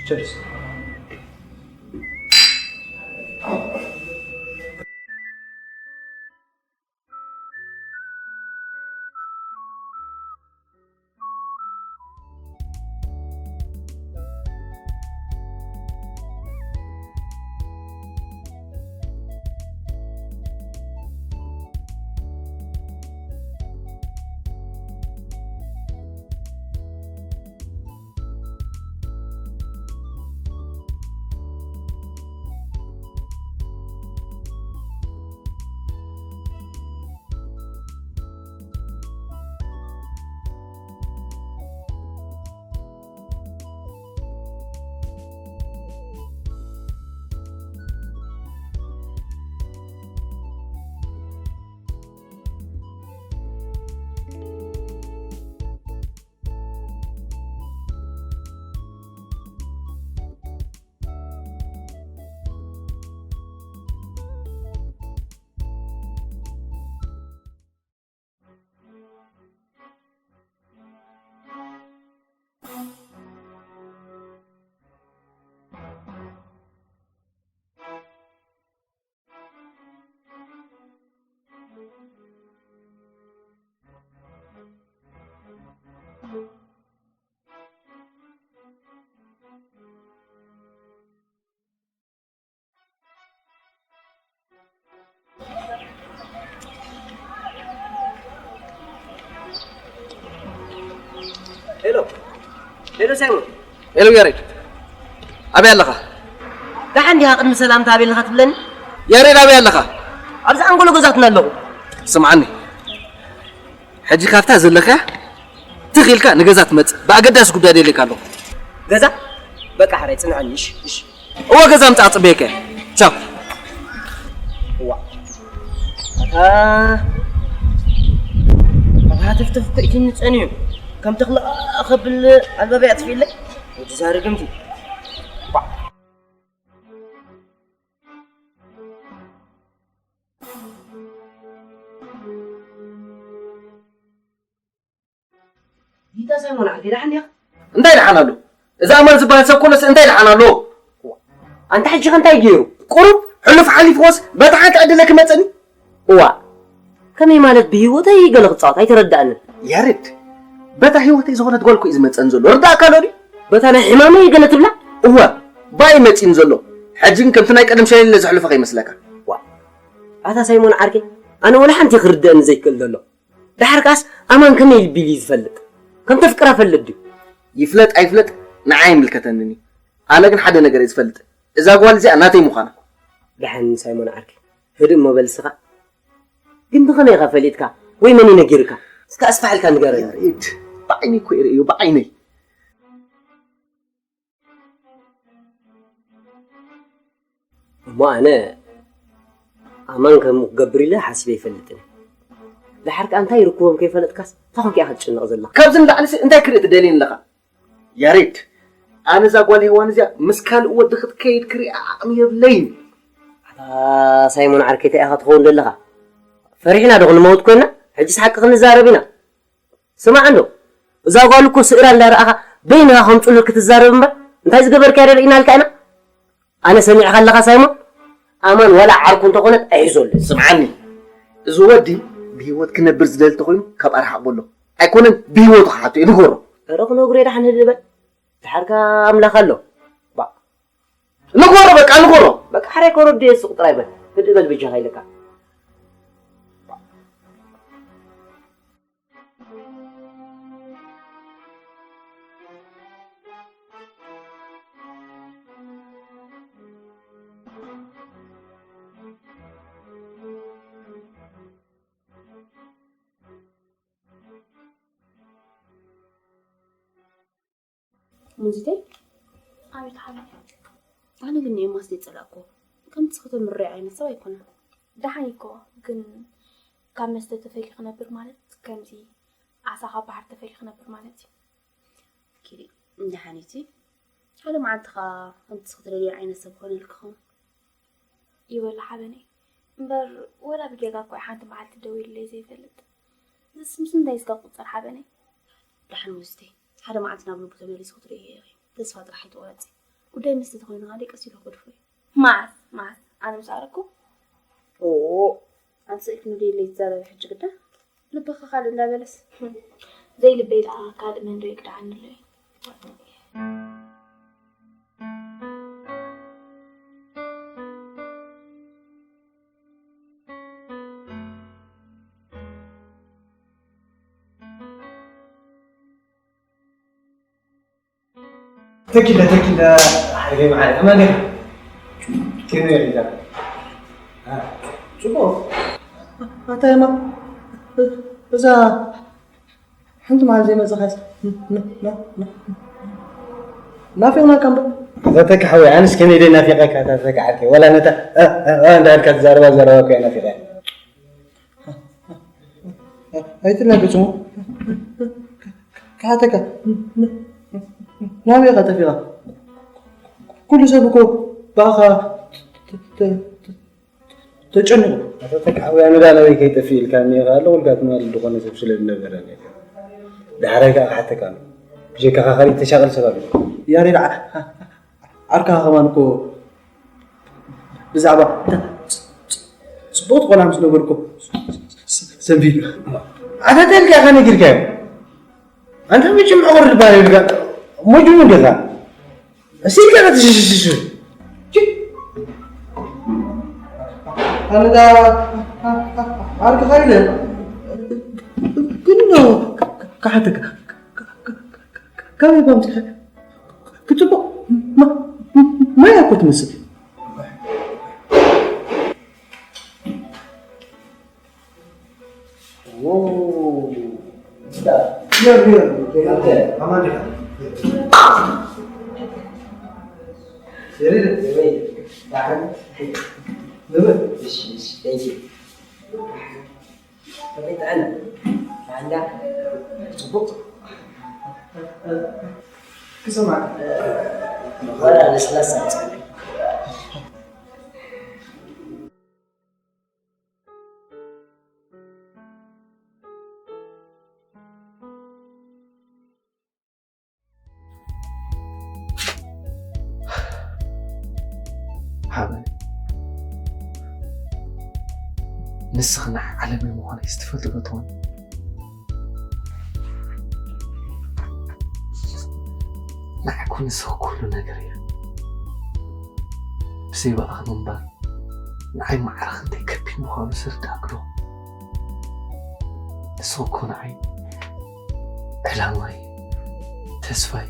ቸርስ። ሄሎ ሳይሞን። ሄሎ ያሬድ፣ ኣበይ ኣለኻ? ደሓን ዲኻ? ቅድሚ ሰላምታ ኣበይ ኣለኻ ትብለኒ? ያሬድ፣ ኣበይ ኣለኻ? ኣብዚ ኣንጎሎ ገዛትና ኣለኹ። ስምዓኒ፣ ሕጂ ካብታ ዘለኻያ ትኽ ኢልካ ንገዛ ትመጽእ። ብኣገዳሲ ጉዳይ ደልየካ ኣለኹ። ገዛ? በቃ ሕራይ ጽንዓኒ። እሺ፣ እሺ። እወ፣ ገዛ ምጻእ ጽበየከ። ቻው። እዋ። ኣታ ኣታ ትፍትፍ እኮ ኢትኒ ጸንዩ። ከም ተኽለ ከብል ኣልባበይ ኣጥፊእለይ። ወዲ ዛረግምቲ። እዋ። ዲታ ሳይሞን ዓርከይ፣ ደሓን ዲኻ? እንታይ ደሓን ኣሎ? እዚ ኣማን ዝበሃል ሰብ ኮነስ እንታይ ደሓን ኣሎ? ኣንታ ሕጂ ኸ እንታይ ገይሩ? ቁሩብ ሕሉፍ ሓሊፍዎስ በታ ሓንቲ ዕድለ ክመጸኒ? እዋ፣ ከመይ ማለት ብህይወተይ ገለ ክጻወት ኣይተረዳእንን። ያሬድ፣ በታ ህይወተይ ዝኾነት ጓል እኮ እዩ ዝመጸኒ ዘሎ። ርዳእካ ኣሎ ድዩ? በታ ናይ ሕማመይ ገለ ትብላ? እወ፣ ባይ መጺኒ ዘሎ። ሕጂ ግን ከምቲ ናይ ቀደም ሸለለ ዘሕልፎ ከይመስለካ። ዋ፣ ኣታ ሳይሞን ዓርከይ፣ ኣነ ወላ ሓንቲ ክርደእኒ ዘይክእል ዘሎ። ደሓር ከኣስ ኣማን ከመይ ኢሉ ቢሊ ዝፈልጥ? ከም ተፍቅራ ፈልጥ ድዩ? ይፍለጥ ኣይፍለጥ ንዓይ ኣይምልከተንን እዩ። ኣነ ግን ሓደ ነገር እየ ዝፈልጥ። እዛ ጓል እዚኣ ናተይ ምዃና። ደሓን ሳይሞን ዓርከይ፣ ህድእ እሞ በል እስኻ። ግን ብኸመይ ኢኻ ፈሊጥካ? ወይ መን እዩ ነጊርካ? እስከ ኣስፋሕ ኢልካ ንገረኒ። ያሬድ፣ ብዓይነይ እኮ እየ ርእዮ፣ ብዓይነይ። እሞ ኣነ ኣማን ከም ክገብር ኢለ ሓሲበ ኣይፈልጥን። ደሓር ከኣ እንታይ ይርክቦም ከይፈለጥካስ እንታይ ኮንካ ኢኻ ትጭነቕ ዘለኻ? ካብዚ ንላዕሊ ሲ እንታይ ክርኢ ትደልየኒ ኣለኻ? ያሬድ፣ ኣነ እዛ ጓል ሄዋን እዚኣ ምስ ካልእ ወዲ ክትከይድ ክሪኣ ዓቕሚ የብለይን። ኣታ ሳይሞን ዓርከይ እንታይ ኢኻ ትኸውን ዘለኻ? ፈሪሕና ዶ ክንመውት ኮይና? ሕጅስ ሓቂ ክንዛረብ ኢና። ስማዕ እንዶ፣ እዛ ጓል እኮ ስእላ እንዳረኣኻ በይንኻ ከም ጽሉል ክትዛረብ እምበር እንታይ ዝገበርካያ ዶ ርኢናልካ ኢና። ኣነ ሰሚዕካ ኣለኻ ሳይሞን? ኣማን ዋላ ዓርኩ እንተኾነት ኣይሕዘሉን። ስምዓኒ፣ እዚ ወዲ ብህይወት ክነብር ዝደሊ እንተኾይኑ ካብ ኣርሓቕ በሎ። ኣይኮነን ብህይወቱ ክሓቶ እዩ፣ ንገሮ። ኧረ ክነግሮ እየ፣ ደሓን ህድእ በል። ድሓርካ ኣምላኽ ኣሎ። ባ፣ ንገሮ በቃ፣ ንገሮ። በቃ ሓራይ ከረዱ የስቕ ጥራይ በል። ህድእ በል ብጃኻ ኢለካ። ሙዚተይ፣ ኣቤት ሓበን። ኣነ ግን ንኤማስ ዘይጸላእኩዎ። ከምቲ ዝኽተምርዮ ዓይነት ሰብ ኣይኮነን። ደሓን እኮ፣ ግን ካብ መስተ ተፈልዩ ክነብር ማለት ከምዚ ዓሳ ካብ ባሕሪ ተፈልዩ ክነብር ማለት እዩ። ኪዲ፣ ደሓን እዩ እቲ። ሓደ መዓልቲ ኸኣ ከምቲ ዝኽትደልዮ ዓይነት ሰብ ክኾነልኪ ኸውን። ይበሎ ሓበነይ። እምበር ወላ ብጌጋ እኮ እዩ ሓንቲ መዓልቲ ደዊሉለይ ዘይፈልጥ። እዚስ ምስ ምንታይ እዩ ዝጋ ቁጸር ሓበነይ? ደሓን ሙዚተይ፣ ሓደ መዓልቲ ናብ ልቡ ተመሊሱ ክትርእዮ ኢኺ። ተስፋ ጥራሕ ኣይትቑረጺ። ጉዳይ መስተ ተኾይኑ ኸኣ ቀስ ኢሉ ክገድፎ እዩ። መዓስ? መዓስ? ኣነ ምስ ኣረኩ? ኦ፣ ኣንተ ስኢልኪ ንደይለይ ትዛረቢ ሕጂ ግዳ? ልብኺ ካልእ እንዳበለስ። ዘይልበይ ደኣ ካልእ መን ዶ ይክድዓኒ ኣሎ እዩ? ተኪለ፣ ተኪለ፣ ሓይለይ መዓረይ፣ ኣማን ዲኻ? ከመይ ሪዛ? አ፣ ጽቡቕ። ኣታ የማ፣ እዛ ሓንቲ መዓልቲ ዘይመጽኻስ፣ ን-፣ ን-፣ ን-፣ ን-፣ ናፊቕናካ እምበር። ኣታ ተካ ሓወይ፣ ኣነስ ከመይ ደይ ናፊቐካ፣ ኣታ ተካ ዓርከይ። ዋላ ነታ፣ እ፣ እ፣ እ፣ እንዳበልካ ትዛረባ ዘረባ እኮ እየ ናፊቐያ። ኣይትላገጽ እሞ። ክሓተካ፣ ናበይ ኢኻ ጠፊእኻ? ኩሉ ሰብ እኮ ብኣኻ ተ-፣ ተ-፣ ተ-፣ ተጨኒቑ። ኣታ ተካ ሓወይ፣ ኣነ ደኣ ናበይ ከይጠፍእ ኢልካ እኒኤ፣ ከኣ ኣለኹልካ ትማሊ ዝኾነ ሰብ ስለ ዝነበረ። ዳሕራይ ከኣ ክሓተካ ኣሎ። ብጀካኻ ካሊእ ተሻቐል ሰብ ኣሎ። ያሬድ ዓ-፣ ዓርካኻ ከማን እኮ ብዛዕባ እታ ጽ-፣ ጽ-፣ ጽቡቕቲ ቆልዓ ምስ ነገርኩ ሰንቢዱ። ኣታ እንታይ ኢልካ ኢኻ ነጊርካዮ? ኣንታ መቸም ዕቑር ልባል ኢልካ መጅኑን ዲኻ? እስኪ ኢልካ ተሽሽሽሽ። ቺ! ኣነ ዳ ዓርክኻ ኢለ ግን ነው ክሓተካ። ካበይ ባምፂኻ? ክፅቡቕ ማ- ማይ እኮ ትመስል። ሓበን፣ ንስኺ ናይ ዓለመይ ምዃነይ ዝትፈልጢ ዶ ትኾኒ? ንዓይ እኮ ንስኺ ኩሉ ነገር እያ። ብዘይ ብኣኺ ምንባር ንዓይ ማዕረ ክንደይ ከቢድ ምዃኑ ዝርዳእኪ ዶ? ንስኺ እኮ ንዓይ ዕላማይ፣ ተስፋይ፣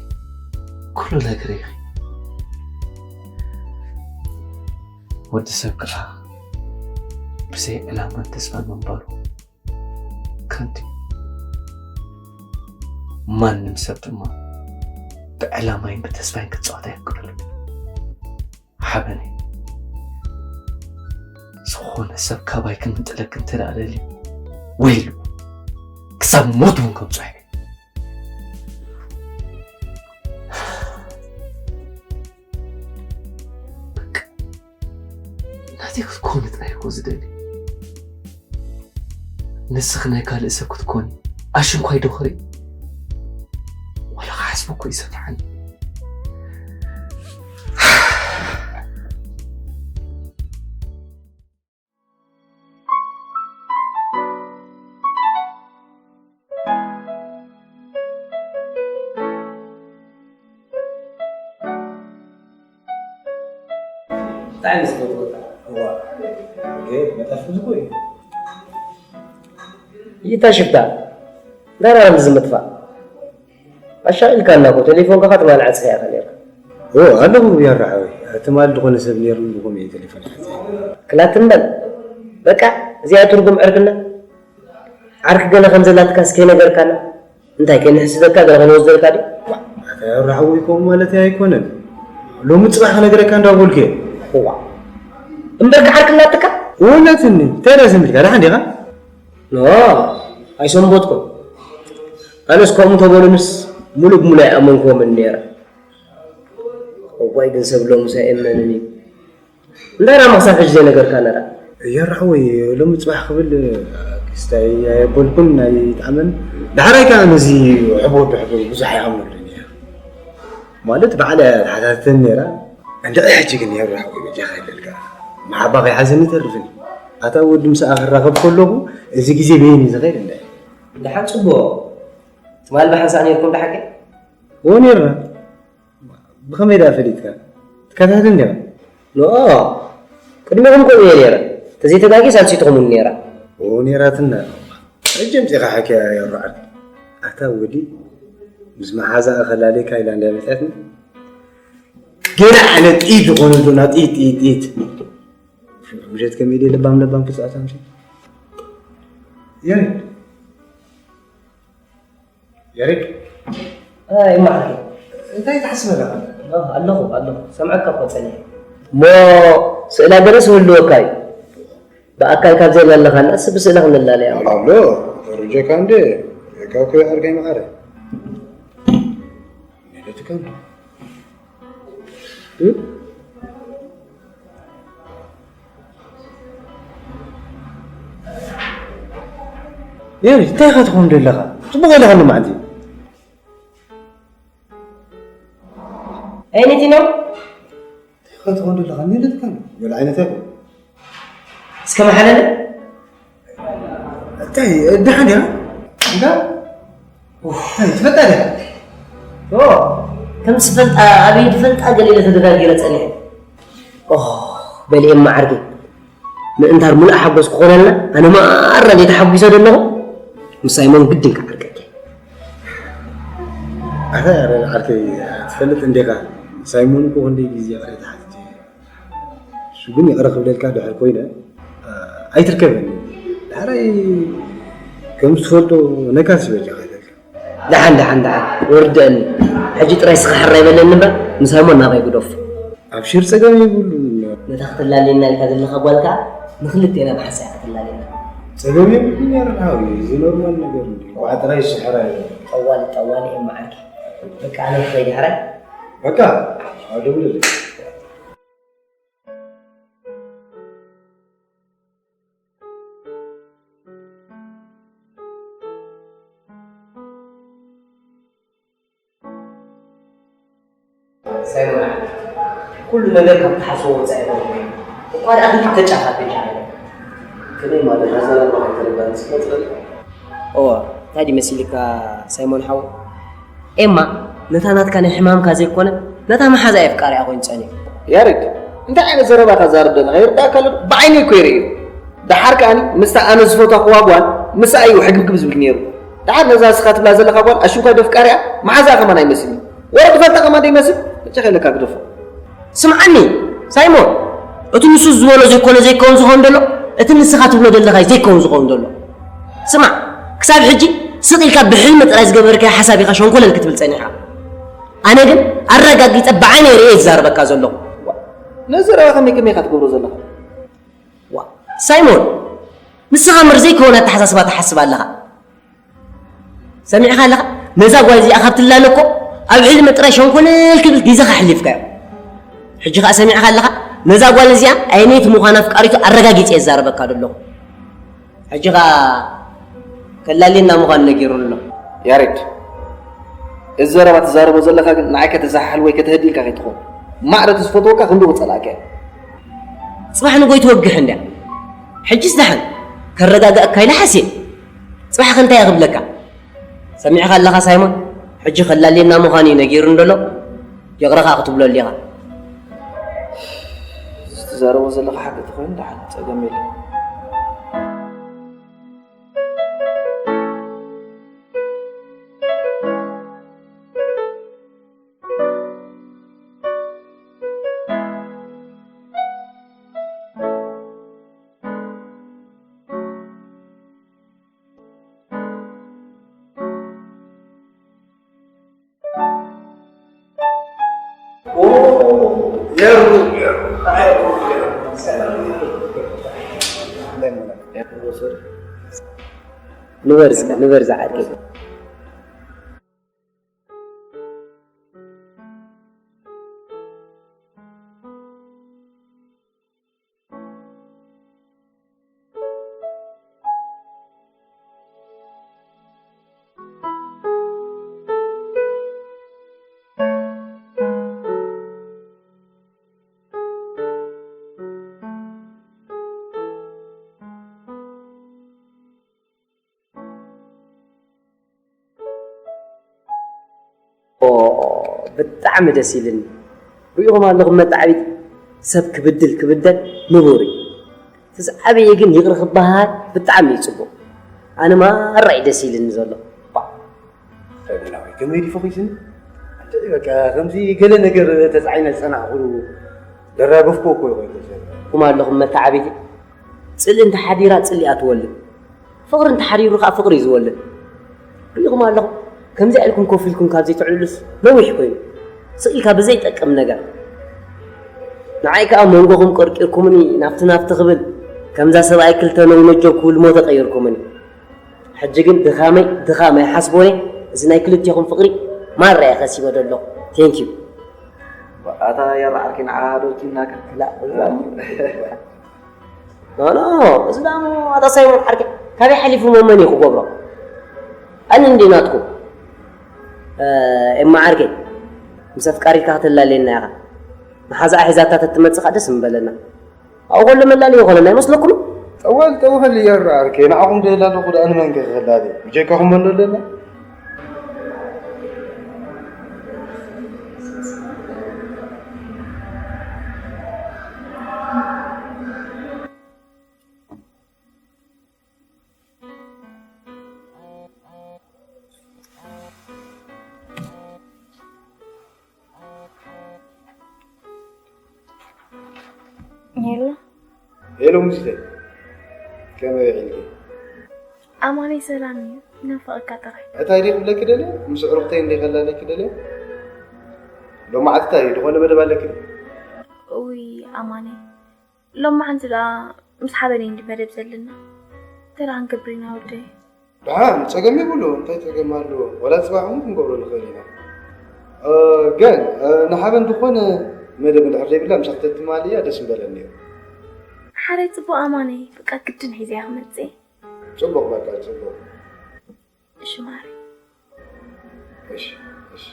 ኩሉ ነገር ኢኺ። ወዲ ሰብ ከዓ ብዘይ ዕላማን ተስፋን ምንባሩ ከንቱ እዩ። ማንም ሰብ ድማ ብዕላማይን ብተስፋይን ክፃወት ኣይፍቅደሉ። ሓበነይ፣ ዝኾነ ሰብ ካባይ ክንጥለክ እንተ ደኣ ደልዩ፣ ወይሉ፣ ክሳብ ሞት እውን ከብፅሖ እየ። በቃ፣ ናተይ ክትኮኒ ጥራይ እኮ ዝደሊ። ንስኺ ናይ ካልእ ሰብ ክትኮኒ ኣሽንኳይ ዶ ክርኢ? ዋላ ክሓስቦ እኮ ይሰፍሓኒ። ብጣዕሚ ዝፈትወካ። እዋ። ኦኬ፣ መጠፍእ ዝኮ እዩ። ይታ ሽፍታ። ዳራ ከምዚ ምጥፋእ። ኣሻቒልካና እኮ፣ ቴሌፎንካ ከኣ ትማሊ ዓጺኻ ኢኻ ነይርካ። ኦ፣ ኣለኹ ያራ ሓወይ። ትማሊ ዝኾነ ሰብ ነይሩኒ፣ ብኸምኡ እየ ቴሌፎን ሓዘ። ክላ ትም በል። በቃ፣ እዚኣ ትርጉም ዕርክና። ዓርኪ ገለ ከም ዘላትካስ ከይነገርካና? እንታይ ከነሕስደካ፣ ገለ ከነወስደልካ ድዩ? ኣታ ያራ ሓወይ፣ ከምኡ ማለተይ ኣይኮነን። ሎሚ ጽባሕ ክነግረካ እንዳበልኩ እየ። እዋ። እምበርካ ዓርኪ ኣላትካ? እውነትኒ። እንታይ ደኣ ዝም ኢልካ? ደሓን ዲኻ? ኖ፣ ኣይሰንበትኩን። ኣነስ ከምኡ ተበሉንስ፣ ሙሉእ ብሙሉእ ኣይኣመንክዎምን ነይረ። እዋይ፣ ግን ሰብ ሎምስ ኣይእመንን እዩ። እንታይ ደኣ ክሳብ ሕጂ ዘይነገርካና ደኣ? ያራ ሓወይ፣ ሎሚ ጽባሕ ክብል ክስታይ ኣየበልኩን ኣይጠዓመን። ዳሕራይ ከኣ ነዚ ሕቦ ወዲ ሕቦ ብዙሕ ኣይኣምነሉን እየ። ማለት ባዕላ እያ ትሓታትተኒ ነይራ። እንድዒ ሕጂ ግን ያራ ሓወይ በጃኻ ይበልካ። መሓባ ከይሓዘኒ ይተርፍን እዩ። ኣታ ወዲ ምሳኣ ክራኸብ ከለኹ እዚ ግዜ በይኑ እዩ ዝኸይድ እንድዒ። ደሓን ጽቡቕ። ትማል ብሓንሳእ ነይርኩም ብሓቂ? እዎ ነይርና። ብኸመይ ደኣ ፈሊጥካ? ትከታተል ዲኻ? ኖ፣ ቅድሚኹም ከምኡ እየ ነይረ። ተዘይተጋግየ ሳልሲትኹም እውን ነይራ። ኦ፣ ነይራትና። ሕጂ ኣምጺእኻ ሓኪያ የሮዓል። ኣታ ወዲ፣ ምስ መሓዛኣ ከላለየካ ኢላ እንድያ መጺኣትኒ። ገለ ዓይነት ጥይት ዝኾነ ዶ ናብ ጥይት፣ ጥይት፣ ጥይት። ምሸት ከመይ ድየ ለባም ለባም ክጻወት ኣምሲ? የሪ። ያሬድ። ኣይ፣ ማዕረ። እንታይ ትሓስብ ኣለኻ? እ፣ ኣለኹ፣ ኣለኹ። ሰምዐካ እኮ ጸኒሐ። እሞ ስእላ ገለስ ይህልወካ እዩ። ብኣካል ካብ ዘየላለኻናስ ብስእላ ክንላለያ። ኣሎ፣ ደረጃካ እንደ፣ ካብ ኮይ ዓርከይ ማዕረ። ነለትካ እንደ። እ? የሪ፣ እንታይ ኢኻ ትኸውን ዘለኻ? ጽቡቕ ኢልኻ ሎማዕንቲ። ኣይነቲ ነው? እንታይ ኢኻ ትኸውን ዘለኻ? ነለትካ እንደ። ገለ ዓይነት ኣይኮን። እስከ መሓለለ? እንታይ፣ ደሓን ዲኻ? እንዳ? ኡፍ፣ እንታይ፣ ትፈልጣ ዲኻ? ኦ፣ ከም ዝፈልጣ፣ ኣበይ ዝፈልጣ ገለ ኢለ ተደጋጊረ ጸኒሐ። ኦ፣ በልኤማ ዓርከይ። ምእንታር ሙሉእ ሓጎስ ክኾነልና፣ ኣነ ማራ ደይ ተሓጒሰ ዘለኹ። ምስ ሳይሞን ግድን ክዓርቀኪ። ኣታ ዓርከይ ትፈልጥ እንዲኻ ሳይሞን እኮ ክንደይ ግዜ ይቕሬታ ሓቲተ እየ። እሱ ግን ይቕረ ክብለልካ ድሕር ኮይነ ኣይትርከበኒ። ዳሕራይ ከም ዝትፈልጦ ነካስ በጃኻ ይበልካ። ደሓን ደሓን ደሓን ወርደኒ። ሕጂ ጥራይ ስኻ ሕራይ በለኒ እምበር ንሳይሞን ናባይ ግደፎ። ኣብሽር ጸገም የብሉን። ነታ ክትላልየና ኢልካ ዘለኻ ጓል ከኣ ንኽልቴና ብሓንሳእ እያ ክትላልየና። ጸገም የብሉን ያረድሃዊ እዚ ኖርማል ነገር እንዲ። ኳዓ ጥራይ ስሕራ እዩ። ጠዋሊ ጠዋሊ እየ መዓርኪ። በቃ ኣነ ክኸይድ ሕራይ። በቃ ኣደውልልኝ። ሳይሞን ኩሉ ነገር ካብ ትሓስቦ ወጻኢ ነው። እኳ ደኣ ክልተ ጫፋት ተጫለ። ከመይ ማለት ኣዘራርባ ከይተረዳእኒ ስለ ዝኽእል። እወ፣ እንታይ ድዩ መሲልካ ሳይሞን ሓወይ? ኤማ ነታ ናትካ ናይ ሕማምካ ዘይኮነ ነታ መሓዛ የፍቃር እያ ኮይኑ ጸኒሑ። ያሬድ እንታይ ዓይነት ዘረባ ታዛርብ ዘለኻ ይርዳእካ ኣሎ ዶ? ብዓይነይ እኮ ይርእዮ። ደሓር ከኣኒ ምስታ ኣነ ዝፈትዋ ጓል ምስኣ እዩ ሕግብግብ ዝብል ነይሩ። ደሓር ነዛ እስኻ ትብላ ዘለኻ ጓል ኣሽንኳይ ዶ ፍቃር እያ መሓዛኣ ከማን ኣይመስልኒ። ወረ ትፈልጣ ከማን ዶ ይመስል? መጨኸለካ ግደፎ። ስምዓኒ ሳይሞን፣ እቲ ንሱ ዝበሎ ዘይኮነ ዘይከውን ዝኸውን ዘሎ፣ እቲ ንስኻ ትብሎ ዘለኻ እዩ ዘይከውን ዝኸውን ዘሎ። ስማዕ፣ ክሳብ ሕጂ ስቕ ኢልካ ብሕልሚ ጥራይ ዝገበርካዮ ሓሳብ ኢኻ ሸንኮለል ክትብል ጸኒሕካ። ኣነ ግን ኣረጋጊጸ ብዓይነይ ርእየ ዝዛረበካ ዘለኹ። ነዚ ረባ ከመይ ከመይ ኢኻ ትገብሮ ዘለኻ? ዋ ሳይሞን፣ ንስኻ እምበር ዘይከውን ኣተሓሳስባ ትሓስብ ኣለኻ። ሰሚዕኻ ኣለኻ? ነዛ ጓል እዚኣ ካብ ትላለ እኮ ኣብ ሕልሚ ጥራይ ሸንኮለል ክብል ግዜኻ ኣሕሊፍካዮ። ሕጂ ኸኣ ሰሚዕኻ ኣለኻ? ነዛ ጓል እዚኣ ኣየነይቲ ምዃና ኣፍቃሪቱ ኣረጋጊጸ እየ ዝዛረበካ ዘለኹ። ሕጂ ኸኣ ከላልየና ምዃኑ ነጊሩኒ ኣሎ። ያሬድ፣ እዚ ዘረባ ትዛረቦ ዘለኻ ግን ንዓይ ከተዘሓሕል ወይ ከተህድእ ኢልካ ከይትኾን። ማዕረ እቲ ዝፈትወካ ክንድኡ ክጸልኣካ እየ። ጽባሕ ንጎይ ትወግሕ እንድያ። ሕጂስ ደሓን ከረጋግኣካ ኢለ ሓስየ። ጽባሕ ከ እንታይ እየ ክብለካ? ሰሚዕኻ ኣለኻ ሳይሞን? ሕጂ ከላልየና ምዃኑ እዩ ነጊሩኒ ዘሎ። ይቕረ ኸኣ ክትብለሉ ኢኻ። እዚ ትዛረቦ ዘለኻ ሓቂ ተኾይኑ ደሓን ጸገም የለን። ንበር እስከ ንበር ዝዓርከይ። ኦ ብጣዕሚ ደስ ኢልኒ። ሪኢኹም ኣለኹም መተዓቢቲ ሰብ ክብድል ክብደል ንቡር እዩ። እቲ ዝዓበየ ግን ይቕረ ክበሃል ብጣዕሚ እዩ ጽቡቕ። ኣነ ማራ እዩ ደስ ኢልኒ ዘሎ። ባ፣ ፈቢና ወይ ከመይ ድዩ ፈኺስኒ? እንተ በቃ ከምዚ ገለ ነገር ተጻዒነ ዝጸናሕኩሉ ደራገፍኩ እኮ ይኾይኑ። ሪኢኹም ኣለኹም መተዓቢቲ ጽልኢ እንተ ሓዲራ ጽልኢ እያ ትወልድ። ፍቕሪ እንተሓዲሩ ኸኣ ፍቕሪ እዩ ዝወልድ። ርኢኹም ኣለኹም፣ ከምዚኣ ኢልኩም ኮፍ ኢልኩም ካብ ዘይትዕልሉስ ነዊሕ ኮይኑ። ስቕ ኢልካ ብዘይጠቅም ነገር። ንዓይ ከኣ መንጎኹም ቀርቂርኩምኒ ናብቲ ናብቲ ክብል፣ ከምዛ ሰብኣይ ክልተ ነውነጀው ክብል ሞተ ቀይርኩምኒ። ሕጂ ግን ድኻመይ ድኻም ኣይሓስቦን እየ። እዚ ናይ ክልቴኹም ፍቕሪ ማራ እየ ከሲበ ዘለኹ። ቴንኪዩ። ኣታ የራ ዓርኪ ንዓ ዶ ኪናካ? ክላእ፣ እዛ ኖ፣ ኖ፣ እዚ ደኣ እሞ ኣታ ሳይሞን ዓርከይ፣ ካበይ ሓሊፉ እሞ መን እዩ ክገብሮ? ኣነ እንድየ ናትኩም። እ፣ ኤማ ዓርከይ፣ ምስ ኣፍቃሪትካ ከተላልየና ኢኻ። መሓዛኣ ሒዛታ ተትመጽእ ከኣ ደስ ምበለና። ኣብኡ ከሎ መላለዪ ይኾነና ኣይመስለኩምን? ጠወል፣ ጠወል እያ ዓርከይ፣ ንዓኹም ደይላ ኣለኹ ደኣ ንመን ከ ክላለ? ብጀካኹም መን ኣሎ ኣለና? ሄሎ። ሄሎ ሙዚተይ፣ ከመይ ውዒልኪ? ኣማነይ ሰላም እዩ፣ ናፍቐካ ጥራይ። እንታይ ድየ ክብለኪ ደልየ? ምስ ኣዕሩኽተይ እንድየ ከላለኪ ደልየ። ሎማዓንቲ እንታይ ድኾነ መደብ ኣለኪ? እውይ ኣማነይ፣ ሎማዓንቲ ደኣ ምስ ሓበን እንዲ መደብ ዘለና። እንታይ ደኣ ክንገብር ኢና ወደይ? ደሓን፣ ጸገም የብሉ። እንታይ ጸገም ኣለዎ? ዋላ ጽባሕ እውን ክንገብሮ ንኽእል ኢና። እ፣ ግን፣ እ፣ ንሓበን ድኾነ መደብ እንድሕር ዘይብላ ምሳኺ ተትማልእያ ደስ ምበለኒ ነይሩ። ሓራይ ጽቡቕ ኣማነይ፣ በቃ ግድን ሒዘያ ክመጽእ። ጽቡቕ፣ በቃ ጽቡቕ። እሺ ማሪ። እሺ፣ እሺ።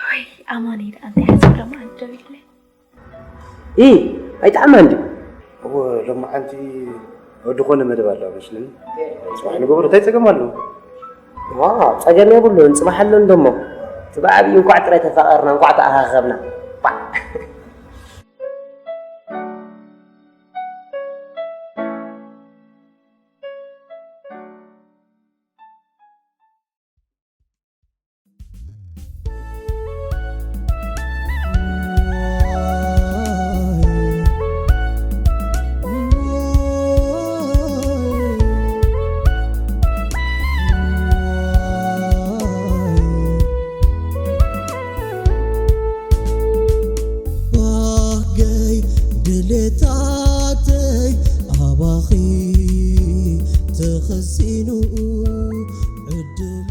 ወይ ኣማነይ ደኣ እንታይ ሓሳብ ሎማዓንቲ ደው ኢለ። ኢ ኣይጠዓማን ድዩ? እወ፣ ሎማዓንቲ ድኾነ መደብ ኣሎ መስለኒ። ጽባሕ ንገብሮ፣ እንታይ ጸገም ኣለዎ? ዋ፣ ጸገም የብሉን፣ ጽባሕ ኣሎ እንደሞ። እቲ ብዓብዩ እንኳዕ ጥራይ ተፋቐርና፣ እንኳዕ ተኣኻኸብና። ባ። ባህገይ ድሌታተይ ኣባኺ ተኸሲኑ ዕድላ